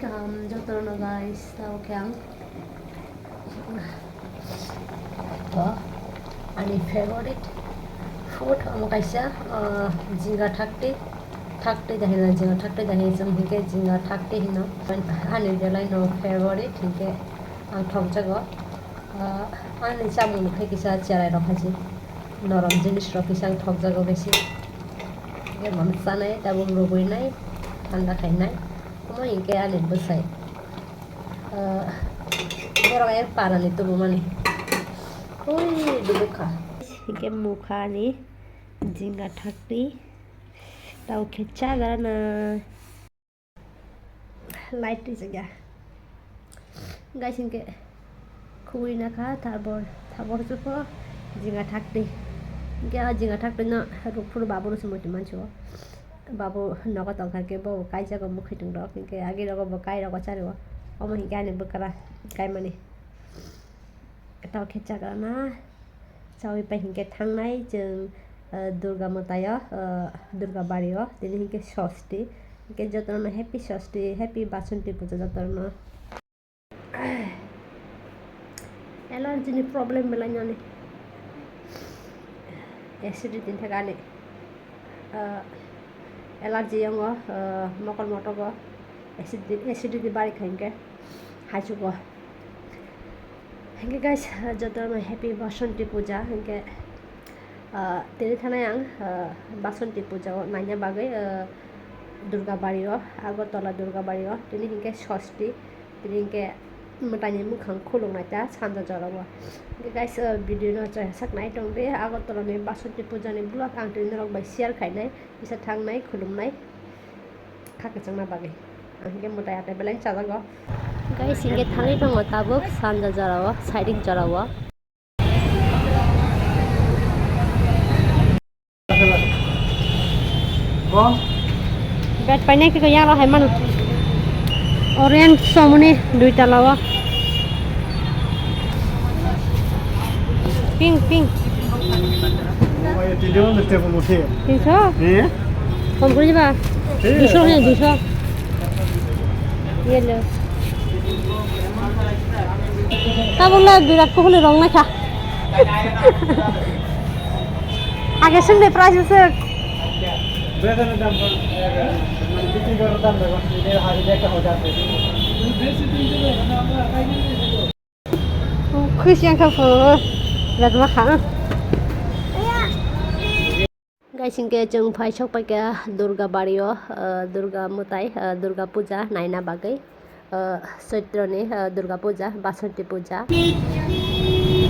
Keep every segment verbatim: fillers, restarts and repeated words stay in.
Um, jotono guys, tao khe ang to ani favorite food omo kaisa, uh, jinga thakti, thakti da hino, jinga thakti da hino, chwng hinkhe jinga thakti hino. Ani belai no favorite hinkhe ang thokjago. Ah, ani chamung khe kisa cherai rok hai se norom jinis rok kisa ang thokjago besi. Khe mano chanai tabuk rwgwi nai, thanda khai nai. Omo hinkhe ani bwsai. Ah, borok ayang parani tubumani. Ui, dubukha. Hinkhe mukha ani jinga thakti. Tao khe chagra na. Light twijak ya. Guys, hinkhe khugui nakha tabor, tabor chukho jinga thakti. Hinkhe o jinga thakti no rukphuru babu no se muitu mansuo. Babu nogo tongkha khe bo kaijago mwkhwtwng rok, hinkhe agi rogo bo kai rogo chario. Omo hinkhe ani bwkra kaimani. Tao khe chagra na. Chawi pai hinkhe thangnai chwng, eh, Durga mwtaio, eh, Durga bario, tini hinkhe Sosti. Hinkhe jotono happy Sosti, happy Basanti puja jotono. Allergy ni problem belai nani. Acidity thakani. Ah, allergy yango, ah, mokol motogo acidity, acidity bari kha hinkhe haichugo. Hinkhe guys, jotono happy Basanti puja hinkhe, ah, tini thanai ang, ah, Basanti puja o naina bagwi, ah, Durga bario, Agartala Durga bario, tini hinkhe Sosti. Tini hinkhe mwtaini mwkhang khuluknai ta sanja jorao. Hinkhe guys, o video no chaya sak nai tong di, Agartala ni Basanti puja ni vlog ang tini norok bai share khainai, kisa thangnai, khulumnai, kha kwchangna bagwi. Ang hinkhe mwtai atai belai chajago. Guys, hinkhe thangwi tongo tabuk sanja jorao, sairik jorao. Bed painai khe yang rok hai mano. Orange somoni dui tala o. Pink, pink. Tinso? Kom kuri ba? Duiso hai, duiso. Yellow. Tabuk le Virat Kohli rong naikha. Age sing de price se. Khwis yang kha pho. Rat ma kha. Guys, hinkhe chwng phai sok paikha Durga bario, ah, Durga mwtai, ah, Durga puja naina bagwi, ah, Choitroni, ah, Durga puja, Basanti puja.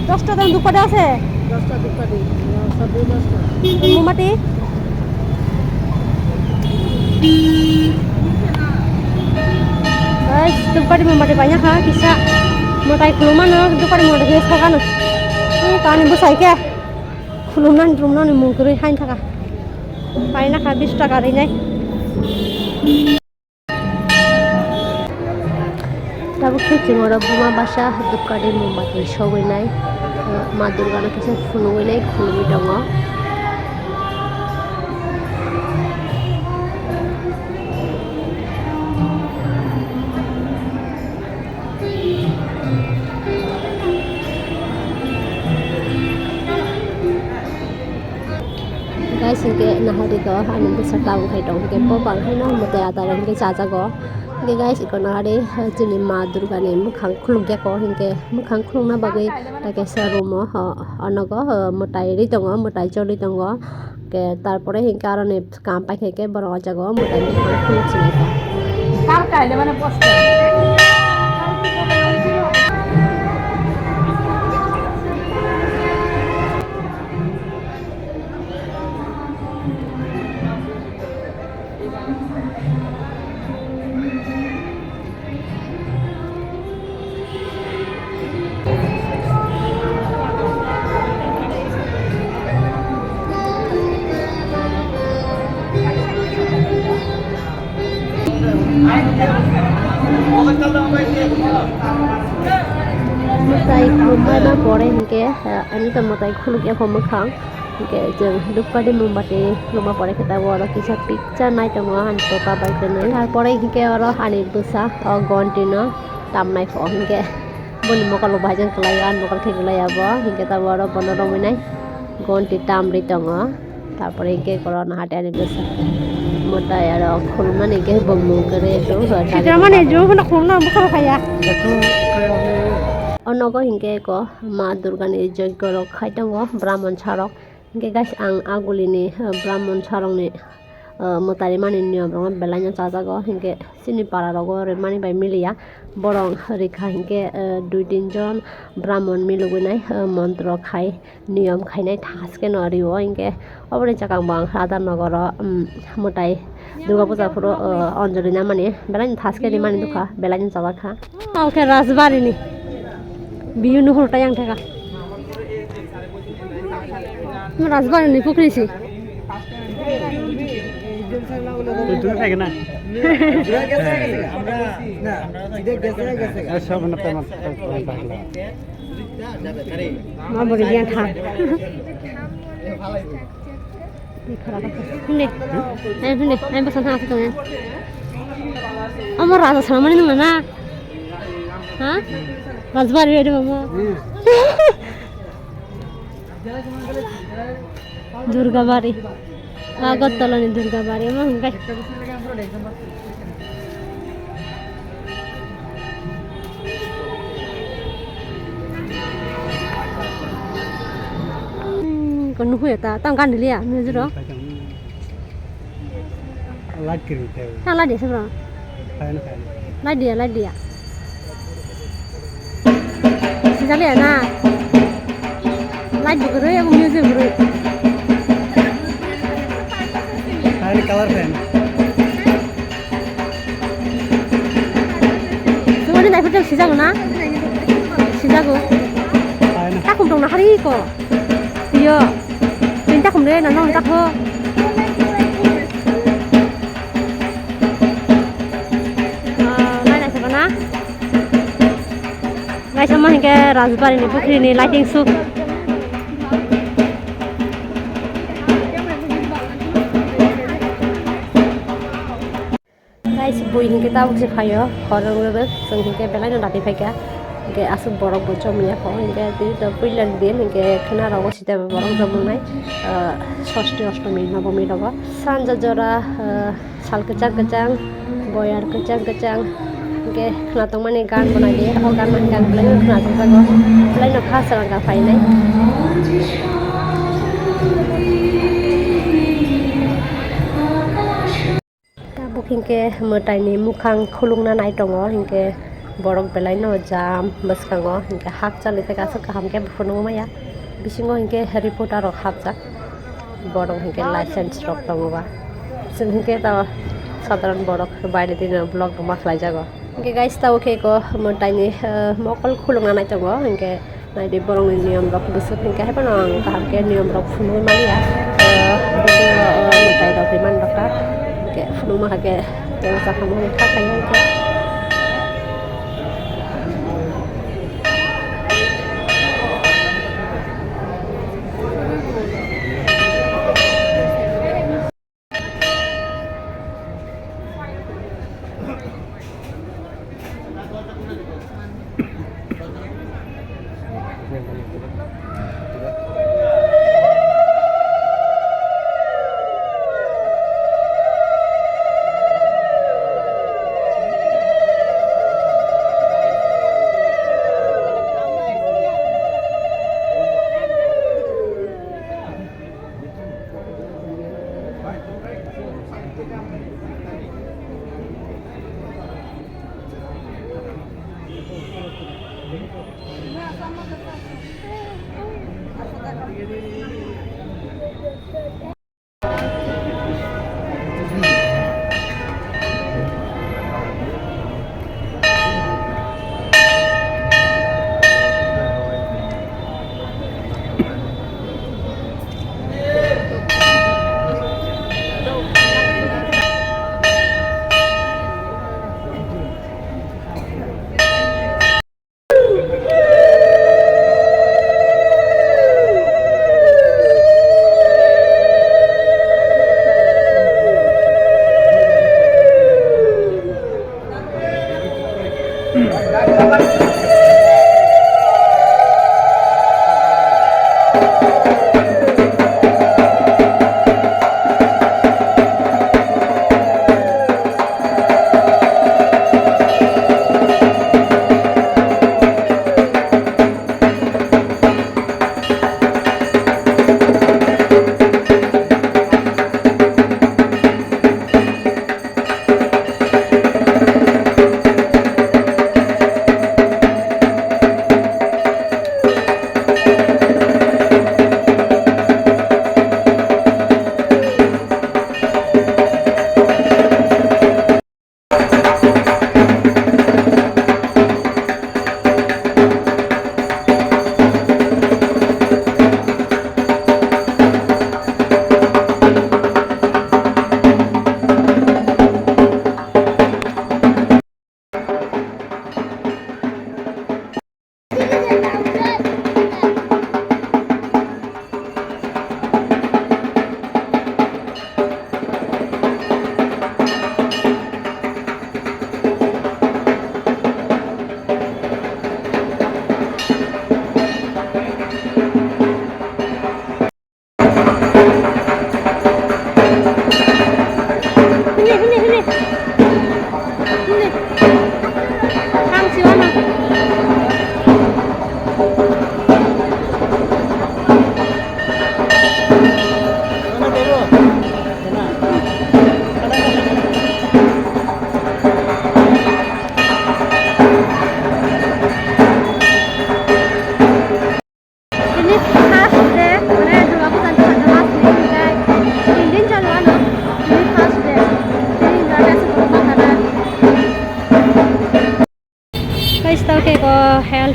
Dosta dam dukpade ase? Dosta dukpade, sabbe dosta. Mombati? Guys, dukpade mombati paina kha kisa. Mwtai khulumano dukpade mombati khe sokano. Tani bwsai khe. Khulumnani, khulumnani mung kwrwi hain thaka. Paina kha bish taka rinai. Tabuk khe chwng oro buma basa dukani mombati sogwi nai. Ma Durgano kisa phunugwi nai, khulumwi tongo. Guys, hinkhe nahardi ko ani bwsa tabuk hai tong, hinkhe bo bang haino mwtai ata rok hinkhe chajago. Hinkhe guys, iko nahardi chini ma Durgani mwkhang khulukjako, hinkhe mwkhang khulukna bagwi kaisa room o, o, onogo, o, mwtai ri tongo, mwtai choli tongo. Hinkhe tarpore hinkhe aroni Kam paikha khe borok o jaga o mwtai ni phang phunuk sinai kha. Mwtai khulumbai ma pore hinkhe, eh, ani to mwtai khuluk ya pho mwkhang. Hingke chwng dhupkati mombati rwma pore khe tabuk oro kisa picture nai tongo ani papa bai khe nai. Tarpore hingke oro ani bwsa o gonti no tamnai pho hingke boni mokol bo bai jang kwlai o ani mokol khe kwlai abo hingke tabuk oro bono romwi nai gonti tamri tongo. Tarpore hingke oro no hati ani bwsa mwtai aro khulumnani hingke bumung kwrwi tongo. Sitramani jubuna khulumna bwkha phaiya. O nogo hingke eko ma Durgani jogyo rok khai tongo, Brahmon sarok. Hingke guys, ang agulini, eh, Brahmon sarokni, eh, mwtai rimani niyom rokno belaino chajago. Hingke chini para rogo rimani bai miliya. Borok rikha hingke, eh, dui tin jon Brahmon milugwi nai, eh, montro khai, niyom khainai thaskeno rio. Hingke oboni chakang bo ang Radha Nogoro, um, mwtai Durga puja phuru, eh, Anjali namani belaino thaske rimani dukha, belaino chajakha. Oke, Rajbari ni. Biu nuhur tayang thaka. Rajbari ni pukri si. Tuh, tuh, kayak gini. Ayo, siapa nak teman? Ma bori dia tha. Hindi. Ay, hindi. Ay, basta na ako yan. Amo raja sama ni nung na. Ha? Rajbari ri mama. Durgabari. Agartala ni Durgabari amo hingkai. Hmm, kono huya ta, tang kan liya, mujuro. Light green teh. Tang light dia sebra. Fine, fine. Light dia, light dia. Sejali ya na. Light bu guru ya, music guru. Fine color fine. Sumani naiphuto sijago na? Sijago. Takhum tongna hari ko. Iyo. Tini takhum de na nong takho. Ah, nai naisakana. Guys, omo hingke Rajbari ni pukhri ni lighting show. Guys, bui hingke tabuk se phaio, hor wngwi bo chwng hingke belai no dati phaikha. Hingke aswk borok bo chomya kho, hingke tei to puila din hingke khwna rogo sita borok jomnai, ah, sosti ostomi nobomi rogo. Sanja jora, ah, sal kwchang kwchang, boyar kwchang kwchang, hingke khwna tongmani gan bo nai di, o gan mani gan belai no khwna tongjago, belai no kha swrang kha phainai. Tabuk hingke mwtaini mukhang khulukna nai tongo, hingke borok belai no jam bwskango, hingke hakchal aswk kaham khe phunukmaya, bisingo hingke reporter rok hapjak, borok hingke license rok tongo ba, chwng hingke to sadharon borok baire dino vlog rok ma khlai jago. Hingke guys, tabuk khe eko mwtaini, eh, mokol khulukna nai tongo, hingke naidi borokni niyom rok bwswk hingke hai phano ang kaham khe niyom rok phunugwi manya, eh, bwswk, eh, mwtai rok rimani rok ta hingke phunukma kha khe tei bwsa khamani kha khaio hingke.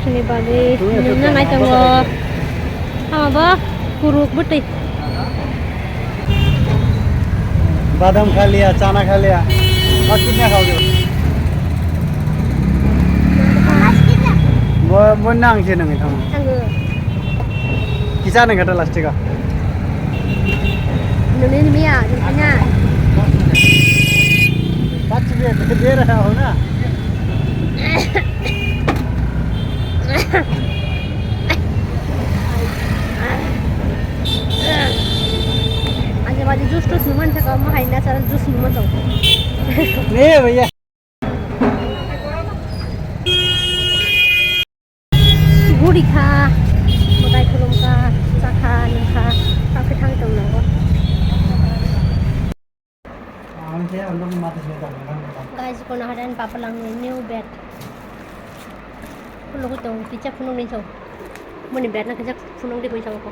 Ni bagwi nungna nai tongo. Ama bo kuruk bwtwi. Badam kha liya, chana kha liya. Ba kitna khao de? Bo, bo nang se nang thang. Ang. Kisa nang kata last ka. Nuni ni miya, nuni na. Pach be, be raha ho na. Ani baji juice tuice numan sa kau mahai natural juice numan sa. Ne bhaiya. Guri kha, makai khulum kha, cha kha, nung kha, ta khe thang tong nango. Guys, kono hadan papa langni new bed. Khulugwi tong, kisa phunukni tong. Moni bed na kisa phunukdi koi tong ko.